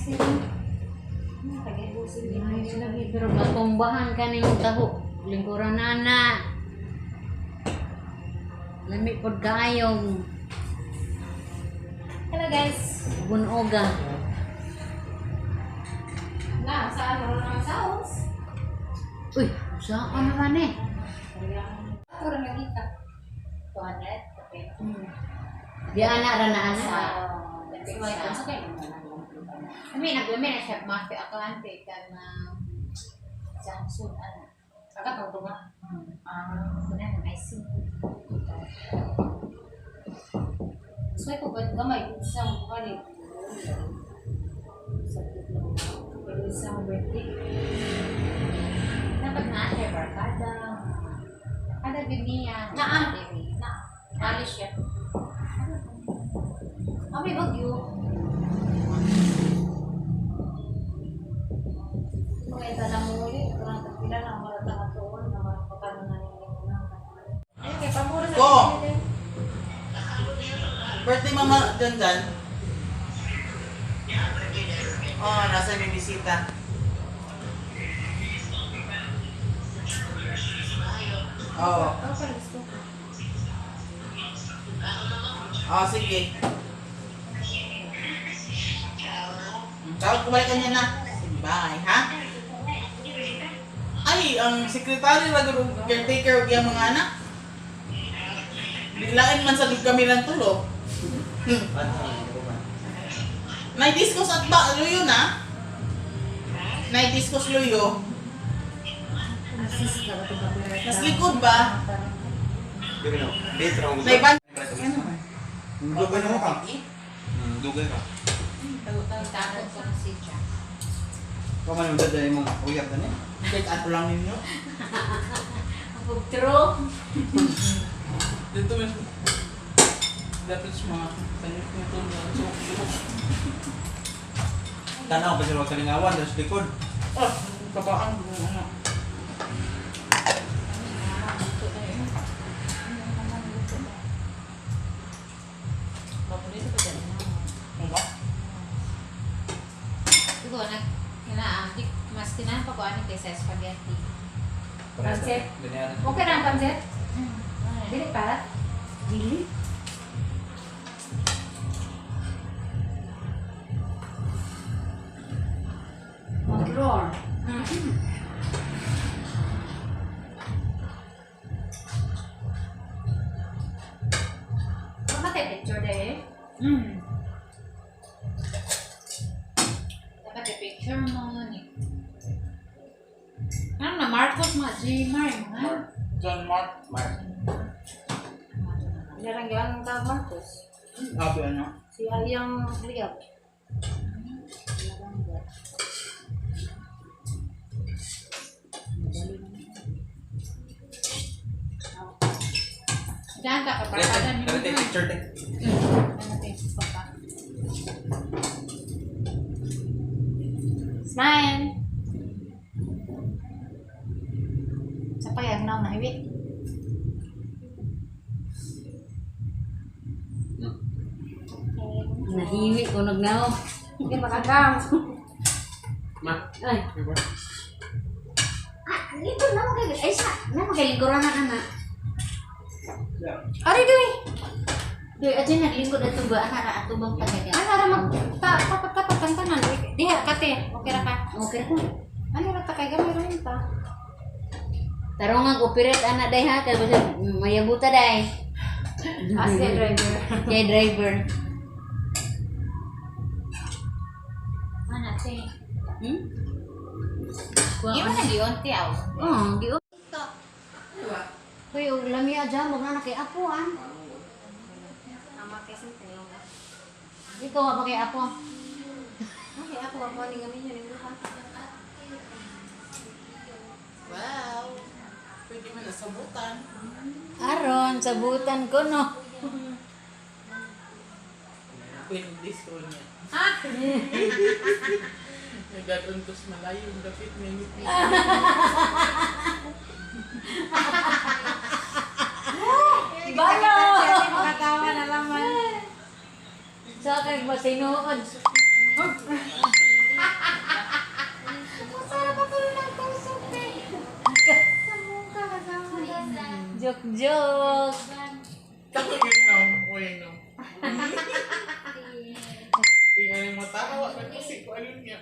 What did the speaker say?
Nice eh. Nice lagi pero matumbahan ka ning taho. Lingkuran na na. Lami pod kaayong Hello guys. bunoga. Na, saan mo na sauce? Uy, saan naman eh? Ako ra lagi ka. 200 kape. Di ana ra na ana. Sa Ami naglami na siya mafia ako ante kan na junk food ana. Aga tong tunga. Ah, kuna nang icing. So ko ba gamay sa mukha ni. Sa Pero sa birthday. Dapat na siya barkada. Kada gid niya. Naa. Na. Alis siya. Ah, may bagyo. Okay, tala mo ulit. Parang tagpila na ang maratang at tuon na marapatan na ninyo na. Ay, kay pamura sa Ko! Birthday mama dyan dyan. Oh, nasa may bisita. Oo. Ako pala gusto. Oh, sige. Tawag kumalik ka niya na. Sige, bye, ha? Ay, ang sekretary ra gud og caretaker og iyang mga anak. Biglain man sa kami lang tulo. Nay discos at ba luyo na? Nay discos luyo. Nas likod ba? Nay ban. Ano man? Dugay na mo ka. Dugay ka. Takot ko na si Jack. Ikaw man yung dadalhin mong uyab na ni. Kahit ato lang ninyo. Pugtro. Dito mismo. Dapat sa mga kanyang nito na suok. Tanaw pa sila sa lingawan, dahil sa likod. Oh, kabaan. Ano? Paborito ko dyan. Ano ba? Ito, na, na, di, mas tinahan pa ko ano kaysa spaghetti. Pansit? Ganyan. Okay na ang pansit? Dili pa? Dili. Maglor. Mamatay picture dahil. Dapat i-picture mo. Ni. Ano na, Marcos, mga Gmar, mga. John Mark. Mark. Jarang ang tawag Marcos. Sabi ano? Si Ayang Riyab. Diyan ka, kabarkada ni Dali tayo picture tayo. Ano tayo, papa? Smile! Sa payag na na iwi. Nahiwi ko nagnao. Hindi makagam. Ma. Ay. Ah, dito na mo kay ay sa na mo kay lingkuran na ana. Ari doy. Doy aja naglingkod ato ba ana ra ato bang tagay. Ano ra mag ta tapat tapat kan tanan. Diha kate, okay ra ka. Okay ko. Ano ra ta kay gamay ra yun ta. Tarong ang operate ana day ha kay basta mayabuta day. As the driver. Kay driver. Ana te. Di mo na gionti aw. Oh, gi. Hoy, og lami aja mo na kay apo an. Ama kay sa tinong. Ikaw wa pa kay apo. Okay, ako ako ni gamin yun yung duha. Wow. Pwede man nasabutan. Aron, sabutan ko no. Pwede disco niya. Ha? Nagdadon ko sa malayo. Dapit may ngipin. Balo! Makatawa na laman. Sa akin, masinuod. Joke, joke. Tawagin no. Uy, no. Tingnan mo tawa. Kasi ko ano niya.